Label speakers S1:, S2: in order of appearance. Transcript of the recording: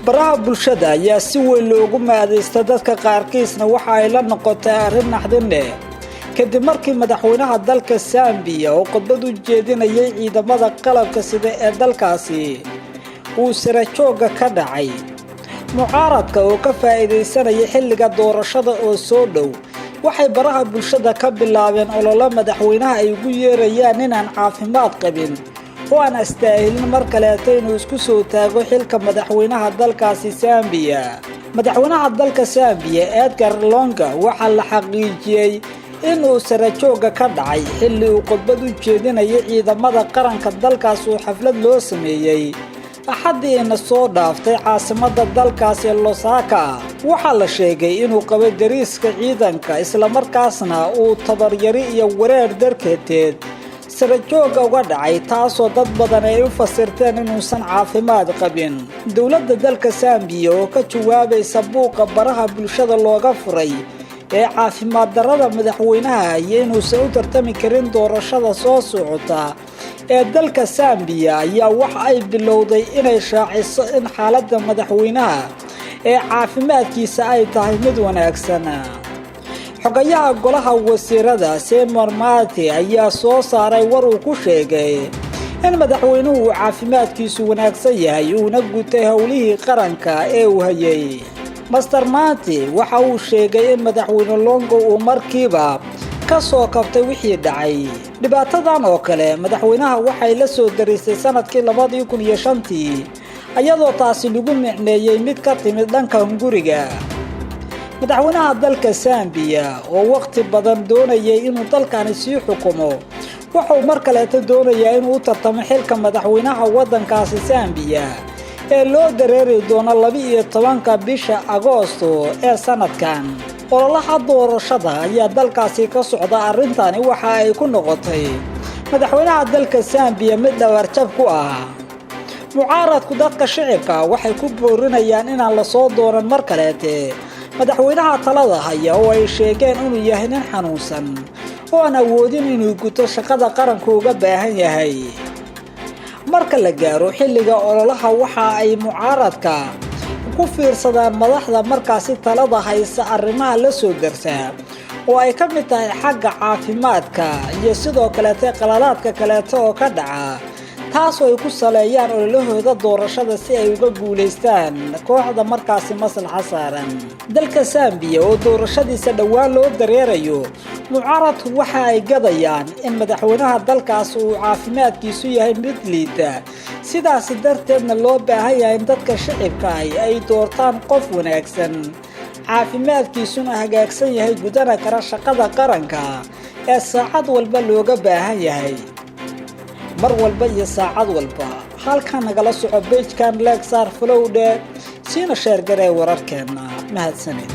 S1: Baraha bulshada ayaa si weyn loogu maadaysta. Dadka qaarkiisna waxa ay la noqotay arrin naxdin leh kadib markii madaxweynaha dalka Sambiya oo khudbad u jeedinayay ciidamada qalabka sida ee dalkaasi uu sarajoogga ka dhacay. Mucaaradka oo ka faa'iidaysanaya xilliga doorashada oo soo dhow waxay baraha bulshada ka bilaabeen ololo madaxweynaha ay ugu yeerayaan inaan caafimaad qabin oo aan astaahilin mar kaleeto inuu isku soo taago xilka madaxweynaha dalkaasi Sambiya. Madaxweynaha dalka Sambiya, Edgar Lungu, waxaa la xaqiijiyey inuu sarajoogga ka dhacay xilli uu khudbad u jeedinayay ciidamada qaranka dalkaas oo xaflad loo sameeyey Axaddii ina soo dhaaftay caasimadda dalkaasi Lusaka. Waxaa la sheegay inuu qabay dariiska ciidanka, islamarkaasna uu tabaryari iyo wareer darkeeteed sarajoogga uga dhacay, taasoo dad badan ay u fasirteen inuusan caafimaad qabin. Dowladda dalka Sambiya oo ka jawaabaysa buuqa baraha bulshada looga furay ee caafimaad darrada madaxweynaha iyo inuusan u tartami karin doorashada soo socota ee dalka Sambiya ayaa waxa ay bilowday inay shaaciso in xaaladda madaxweynaha ee caafimaadkiisa ay tahay mid wanaagsan. Xogayaha golaha wasiirada, Simon Mate, ayaa soo saaray war uu ku sheegay in madaxweynuhu uu caafimaadkiisu wanaagsan yahay, uuna gutay howlihii qaranka ee uu hayay. Mister Mate waxa uu sheegay in Madaxweyne Lungu uu markiiba ka soo kabtay wixii dhacay. Dhibaatadan oo kale madaxweynaha waxay la soo darisay sanadkii 2005-tii, iyadoo taasi lagu micneeyey mid ka timid dhanka hunguriga. Madaxweynaha dalka Sambiya oo waqti badan doonayay inuu dalkani sii xukumo wuxuu mar kaleeto doonayaa inuu u tartamo xilka madaxweynaha waddankaasi Sambiya ee loo dareeri doono 12-ka bisha Agoosto ee sanadkan. Ololaha doorashada ayaa dalkaasi ka socda. Arrintani waxa ay ku noqotay madaxweynaha dalka Sambiya mid dhabarjab ku ah. Mucaaradku dadka shicibka waxay ku boorinayaan inaan lasoo dooran mar kaleete madaxweynaha talada haya, oo ay sheegeen inuu yahay nin xanuunsan oo aan awoodin inuu guto shaqada qaranku uga baahan yahay. Marka la gaaro xilliga ololaha, waxa ay mucaaradka ku fiirsadaan madaxda markaasi talada haysa arrimaha la soo darsaa, oo ay ka mid tahay xagga caafimaadka iyo sidoo kaleete qalalaadka kaleeto oo ka dhaca, taasoo ay ku saleeyaan ololahooda doorashada si ay uga guulaystaan kooxda markaasi maslaxa saaran. Dalka Sambiya oo doorashadiisa dhowaan loo dareerayo, mucaaradku waxa ay gadayaan in madaxweynaha dalkaas uu caafimaadkiisu yahay mid liita, sidaasi darteedna loo baahan yahay in dadka shicibka ahi ay doortaan qof wanaagsan, caafimaadkiisuna hagaagsan yahay, gudana kara shaqada qaranka ee saacad walba looga baahan yahay. Mar walba iyo saacad walba halkan nagala soco page-kan, like saar, follow dheh, siina share garee wararkeenna. Mahadsanid.